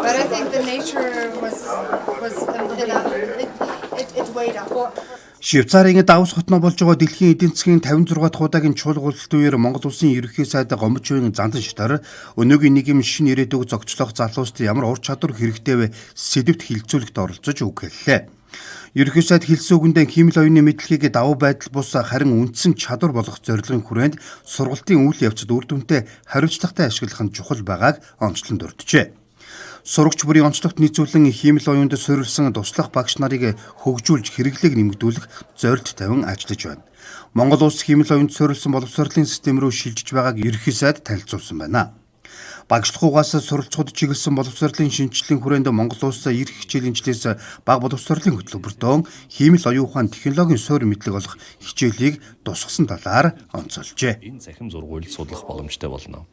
But I think the nature was enough. It weighed up. Швейцарын Давос хотноо болж байгаа дэлхийн эдийн засгийн 56 дахь удаагийн чуулга уулзалтын үеэр Монгол Улсын ерөнхий сайд Гомбочвын Занданшдор өнөөгийн нийгэм шинэ ирээдүйг зохицлох залууст ямар ур чадвар хэрэгтэй вэ сэдэвт хэлэлцүүлэгт оролцож үг хэллээ. Ерөнхий сайд хэлсэн үгэндээ хиймэл оюуны мэдлэгийг давуу байдал бус харин үндсэн чадвар болгох зорилгын хүрээнд сургалтын үйл явцад үр дүнтэй хариуцлагатай ашиглах нь чухал байгааг онцлон дурджээ. Сурагч бүрийн онцлогт нийцүүлэн хиймэл оюунд суурилсан туслах багш нарыг хөгжүүлж хэрэглээг нэмэгдүүлэх зорилт тавин ажиллаж байна. Монгол улс хиймэл оюунд суурилсан боловсролын систем рүү шилжиж байгааг ерөнхий сайд танилцуулсан байна. Багшлахуйгаас суралцахад чиглэсэн боловсролын шинэчлэлийн хүрээнд Монгол улс ирэх хичээлийн жилээс бага боловсролын хөтөлбөртөө хиймэл оюун ухаан технологийн суурь мэдлэг олох хичээлийг тусгасан талаар онцолжээ. Энэ цахим зургуйлд судлах боломжтой болно.